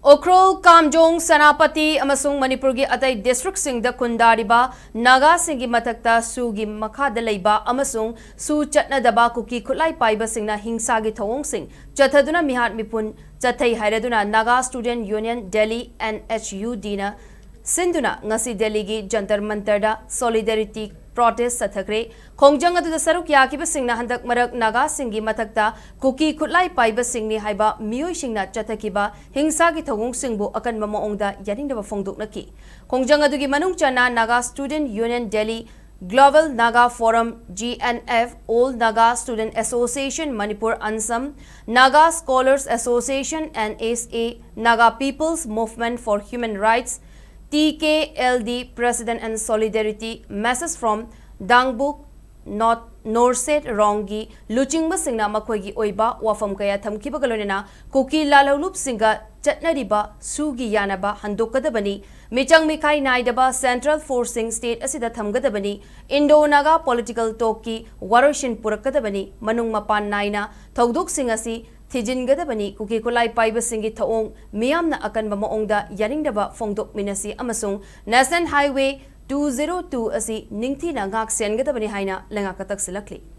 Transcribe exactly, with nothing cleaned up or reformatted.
ꯎꯈ꯭ꯔꯨꯜ, ꯀꯥꯝꯖꯣꯡ, ꯁꯦꯅꯥꯄꯇꯤ ꯑꯃꯁꯨꯡ ꯃꯅꯤꯄꯨꯔꯒꯤ ꯑꯇꯩ ꯗꯤꯁꯇ꯭ꯔꯤꯛꯁꯤꯡꯗ ꯈꯨꯟꯗꯥꯔꯤꯕ ꯅꯥꯒꯥꯁꯤꯡꯒꯤ ꯃꯊꯛꯇ ꯁꯨꯒꯤ ꯃꯈꯥꯗ ꯂꯩꯕ ꯑꯃꯁꯨꯡ ꯁꯨ ꯆꯠꯅꯗꯕ ꯀꯨꯀꯤ ꯈꯨꯠꯂꯥꯏ ꯄꯥꯏꯕꯁꯤꯡꯅ ꯍꯤꯡꯁꯥꯒꯤ ꯊꯧꯑꯣꯡꯁꯤꯡ ꯆꯠꯊꯗꯨꯅ ꯃꯤꯍꯥꯠ ꯃꯤꯄꯨꯟ ꯆꯠꯊꯩ ꯍꯥꯏꯔꯗꯨꯅ Naga student union Delhi, NHUD ꯅ ꯁꯤꯟꯗꯨꯅ ꯉꯁꯤ ꯗꯦꯜꯂꯤꯒꯤ ꯖꯟꯇꯔ ꯃꯟꯇꯔꯗ ꯁꯣꯂꯤꯗꯥꯔꯤꯇꯤ ꯄ꯭ꯔꯣꯇꯦꯁ ꯆꯠꯊꯈ꯭ꯔꯦ꯫ ꯈꯣꯡꯖꯪ ꯑꯗꯨꯗ ꯁꯔꯨꯛ ꯌꯥꯈꯤꯕꯁꯤꯡꯅ ꯍꯟꯗꯛ ꯃꯔꯛ ꯅꯥꯒꯥꯁꯤꯡꯒꯤ ꯃꯊꯛꯇ ꯀꯨꯀꯤ ꯈꯨꯠꯂꯥꯏ ꯄꯥꯏꯕꯁꯤꯡꯅꯤ ꯍꯥꯏꯕ ꯃꯤꯑꯣꯏꯁꯤꯡꯅ ꯆꯠꯊꯈꯤꯕ ꯍꯤꯡꯁꯥꯒꯤ ꯊꯧꯑꯣꯡꯁꯤꯡꯕꯨ ꯑꯀꯟꯕ ꯃꯑꯣꯡꯗ ꯌꯥꯅꯤꯡꯗꯕ ꯐꯣꯡꯗꯣꯛꯅꯈꯤ꯫ ꯈꯣꯡꯖꯪ ꯑꯗꯨꯒꯤ ꯃꯅꯨꯡ ꯆꯟꯅ Naga student union Delhi, Global Naga Forum, GNF, All Naga Student Association Manipur, ANSAM, Naga Scholars Association, NASA, Naga People's Movement for Human Rights, TKLD President and Solidarity Message from Dangbuk, North Norset Ronggi ꯂꯨꯆꯤꯡꯕꯁꯤꯡꯅ ꯃꯈꯣꯏꯒꯤ ꯑꯣꯏꯕ ꯋꯥꯐꯝ ꯀꯌꯥ ꯊꯝꯈꯤꯕꯒ ꯂꯣꯏꯅꯅ ꯀꯨꯀꯤ ꯂꯥꯜꯍꯧꯂꯨꯞꯁꯤꯡꯒ ꯆꯠꯅꯔꯤꯕ ꯁꯨꯒꯤ ꯌꯥꯅꯕ ꯍꯟꯗꯣꯛꯀꯗꯕꯅꯤ, ꯃꯤꯆꯪ ꯃꯤꯈꯥꯏ ꯅꯥꯏꯗꯕ central ꯐꯣꯔꯁꯁꯤꯡ state ꯑꯁꯤꯗ ꯊꯝꯒꯗꯕꯅꯤ, ꯏꯟꯗꯣ ꯅꯥꯒꯥ ꯄꯣꯂꯤꯇꯤꯀꯦꯜ ꯇꯣꯛꯀꯤ ꯋꯥꯔꯣꯏꯁꯤꯟ ꯄꯨꯔꯛꯀꯗꯕꯅꯤ, ꯃꯅꯨꯡ ꯃꯄꯥꯟ ꯅꯥꯏꯅ ꯊꯧꯗꯣꯛꯁꯤꯡ ꯑꯁꯤ ꯊꯤꯖꯤꯟꯒꯗꯕꯅꯤ, ꯀꯨꯀꯤ ꯈꯨꯠꯂꯥꯏ ꯄꯥꯏꯕꯁꯤꯡꯒꯤ ꯊꯧꯑꯣꯡ ꯃꯤꯌꯥꯝꯅ ꯑꯀꯟꯕ ꯃꯑꯣꯡꯗ ꯌꯥꯅꯤꯡꯗꯕ ꯐꯣꯡꯗꯣꯛꯃꯤꯟꯅꯁꯤ ꯑꯃꯁꯨꯡ National Highway two zero two ꯑꯁꯤ ꯅꯤꯡꯊꯤꯅ ꯉꯥꯛ ꯁꯦꯟꯒꯗꯕꯅꯤ ꯍꯥꯏꯅ ꯂꯩꯉꯥꯛꯇ ꯇꯛꯁꯤꯜꯂꯛꯂꯤ꯫